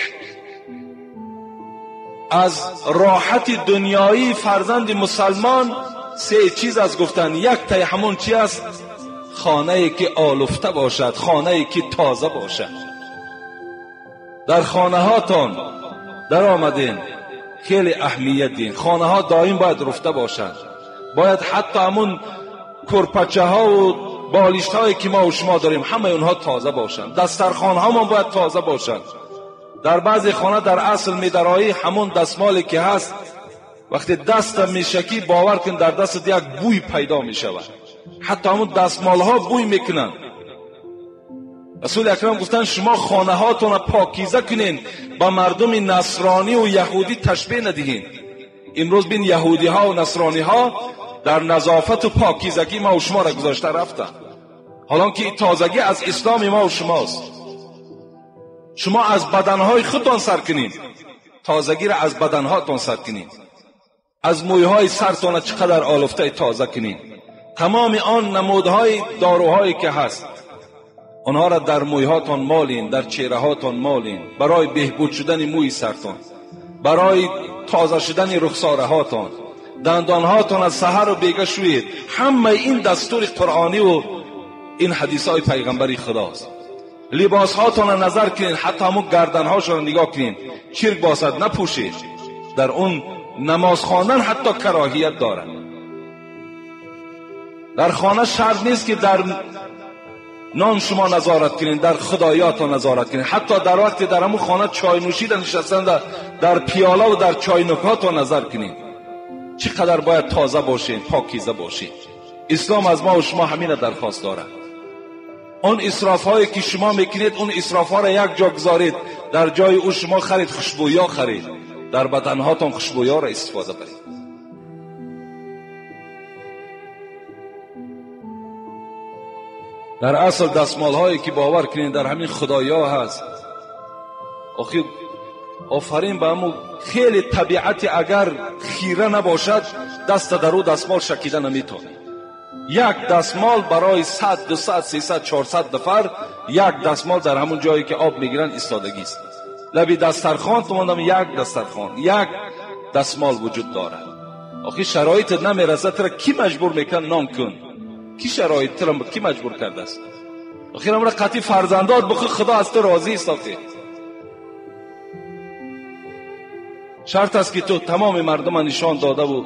از راحت دنیایی فرزند مسلمان سه چیز از گفتن. یک تای همون چی است؟ خانه که آلفته باشد، خانه که تازه باشد. در خانه هاتان در آمدین خیلی اهمیت دین. خانه ها دائم باید رفته باشند. باید حتی همون کرپچه ها و بالشت هایی که ما و شما داریم همه اونها تازه باشند. دسترخوان ها باید تازه باشند. در بعضی خانه در اصل میدرایی همون دستمالی که هست وقتی دست میشکی باور کن در دست یک بوی پیدا میشود. حتی همون دستمال ها بوی میکنن. رسول اکرم گفتن شما خانه هاتون را پاکیزه کنین، با مردم نصرانی و یهودی تشبیه ندهین. امروز بین یهودی ها و نصرانی ها در نظافت و پاکیزگی ما و شما را گذاشته رفتن، حالا که تازگی از اسلام ما و شماست. شما از بدنهای خودتان سر کنین، تازگی را از بدنهاتان سر کنین. از مویهای سرتان چقدر آلفته تازه کنین. تمام آن نمودهای داروهایی که هست آنها را در مویهاتان مالین، در چهرهاتان مالین، برای بهبود شدن موی سرتان، برای تازه شدن رخسارهاتان، دندانهاتان از سحر و بیگه شوید. همه این دستور قرآنی و این حدیث های پیغمبری خداست. لباس هاتان را نظر کنین، حتی همون گردنهاشان را نگاه کنین، چرک باشد نپوشید. در اون نماز خواندن حتی کراهیت دارد. در خانه شرط نیست که در نان شما نظارت کنین، در خدایاتان نظارت کنین. حتی در وقتی در همون خانه چای نوشیدن نشستن در پیاله و در چای نکاتان نظر کنین. چقدر باید تازه باشین، پاکیزه باشین. اسلام از ما و شما همین درخواست دارد. اون اسراف هایی که شما میکنید، اون اسراف ها را یک جا گذارید، در جای او شما خرید خوشبویا خرید، در بدنهاتان خوشبویا را استفاده برید. در اصل دستمال هایی که باور کنید در همین خدایا هست. آخه آفرین به همون خیلی طبیعتی، اگر خیره نباشد دست در او دستمال شکیده نمیتونه. یک دستمال برای 100 200 300 400 نفر، یک دستمال در همون جایی که آب میگیرن ایستادگی است. لبی دسترخوان تو یک دسترخوان یک دستمال وجود دارد. آخه شرایط نمیرسه، تر کی مجبور میکن نان کن؟ کی شرایط تر کی مجبور کرده است؟ آخه امر قطعی فرزندات بخو خدا از تو راضی است. آخه شرط است که تو تمام مردم نشان داده بود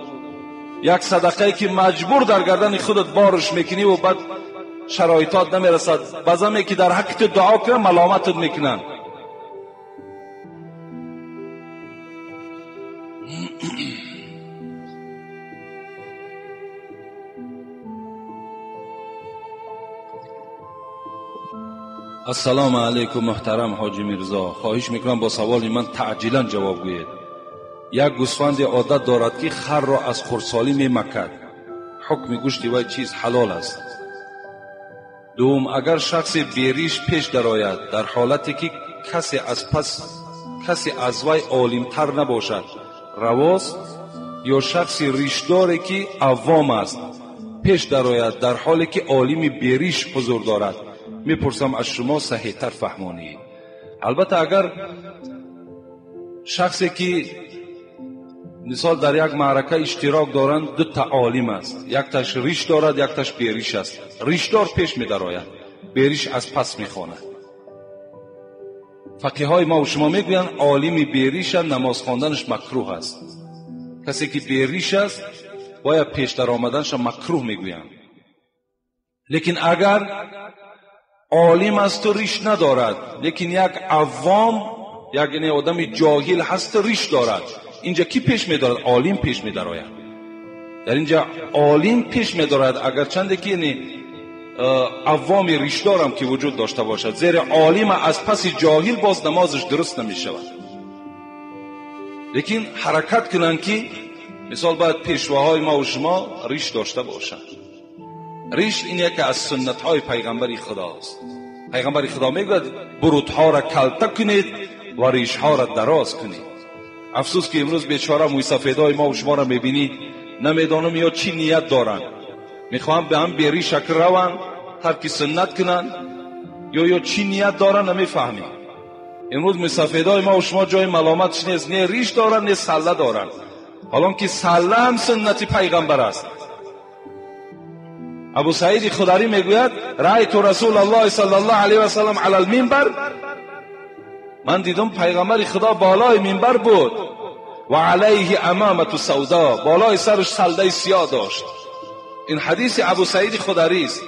یک صدقه که مجبور در گردن خودت بارش میکنی و بعد شرایطات نمیرسد، بازم که در حق تو دعا کنن ملامتت میکنن. السلام علیکم محترم حاجی میرزا، خواهش میکنم با سوال من تعجیلا جواب گویید. یک گوسفند عادت دارد که خر را از خردسالی میمکد، حکم گوشت وی چیز حلال است؟ دوم، اگر شخص بیریش پیش درآید در حالتی که کسی از پس کسی از وی عالمتر نباشد رواست، یا شخص ریشداری که عوام است پیش درآید در حالی که عالم بیریش حضور دارد؟ میپرسم از شما صحیح تر فهمانید. البته اگر شخصی که مثال در یک معرکه اشتراک دارند، دو تا عالم است، یک تاش ریش دارد یک تاش بیریش است، ریشدار پیش می درآید، بیریش از پس میخواند. فقیه های ما و شما میگویند عالم بیریش نماز خواندنش مکروه است. کسی که بیریش است باید پیش در آمدنش مکروه میگویند. لیکن اگر عالم است و ریش ندارد، لیکن یک عوام، یک آدم جاهل هست ریش دارد، اینجا کی پیش می‌دارد؟ عالم پیش می‌داراید. در اینجا عالم پیش می‌دارد، اگر چند که یعنی عوام ریشدارم که وجود داشته باشد، زیرا عالم از پس جاهل باز نمازش درست نمی‌شود. لیکن حرکت کنند که مثال باید پیشواهای ما و شما ریش داشته باشند. ریش این یکی از سنت‌های پیغمبری خداست. پیغمبر خدا میگوید بروتها را کلته کنید و ریشها را دراز کنید. افسوس که امروز بیچاره موی سفیدای ما و شما را میبینی، نمیدانم یا چی نیت دارن، میخوام به هم بیری شکر روان ترک سنت کنن یا چی نیت دارن نمیفهمی. امروز موی سفیدای ما و شما جای ملامتش نیست، نه ریش دارن نه سله دارن، حالا که سله هم سنت پیغمبر است. ابو سعید خدری میگوید رأیت رسول الله صلی الله علیه و سلم علی المنبر، من دیدم پیغمبر خدا بالای منبر بود و علیه امامت سودا، بالای سرش سلده سیاه داشت. این حدیث ابو سعید خدری است.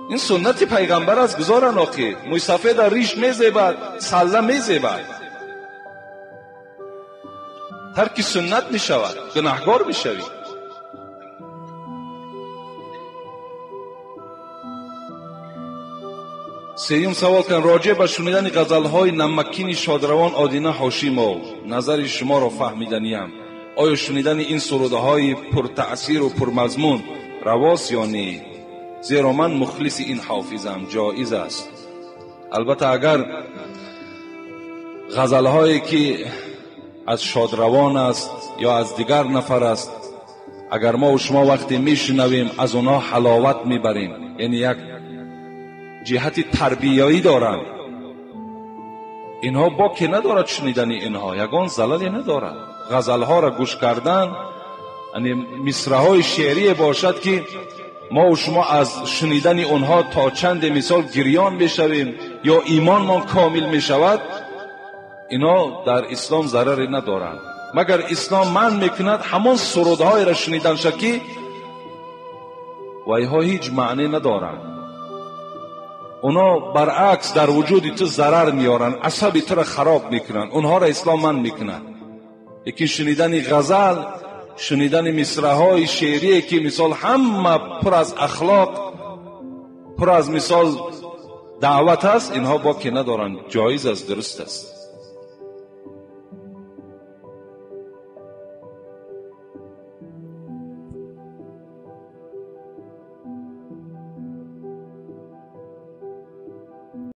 این سنت پیغمبر است. گذارن آخی موی سفید ریش میزیبد، سله میزیبد، ترک سنت میشود، گناهگار میشوی. سیوم سوال کن راجع به شنیدن غزل‌های نمکین شادروان آدینه هاشیمов نظر شما را فهمیدنیم. آیا شنیدن این سروده‌های پرتأثیر و پرمضمون رواست یا نه؟ زیرا من مخلص این حافظم، جایز است. البته اگر غزل‌هایی که از شادروان است یا از دیگر نفر است، اگر ما و شما وقتی میشنویم از اونها حلاوت میبریم، یعنی یک جهت تربیایی دارند. اینها باکی ندارد شنیدن اینها، یگان زللی ندارد. غزلها را گوش کردن، یعنی مصرع‌های شعری باشد که ما و شما از شنیدن اونها تا چند مثال گریان میشویم یا ایمانمان کامل میشود، اینا در اسلام ضرری ندارند. مگر اسلام من میکند همان سرودهای را شنیدن شد که و اینها هیچ معنی ندارند. اونا برعکس در وجود تو ضرر میارن، عصب تو را خراب میکنن، اونها را اسلام من میکند. یکی شنیدن غزل، شنیدن مصرع‌های شعری که مثال همه پر از اخلاق، پر از مثال دعوت است، اینها باکی ندارند، جایز است، درست است.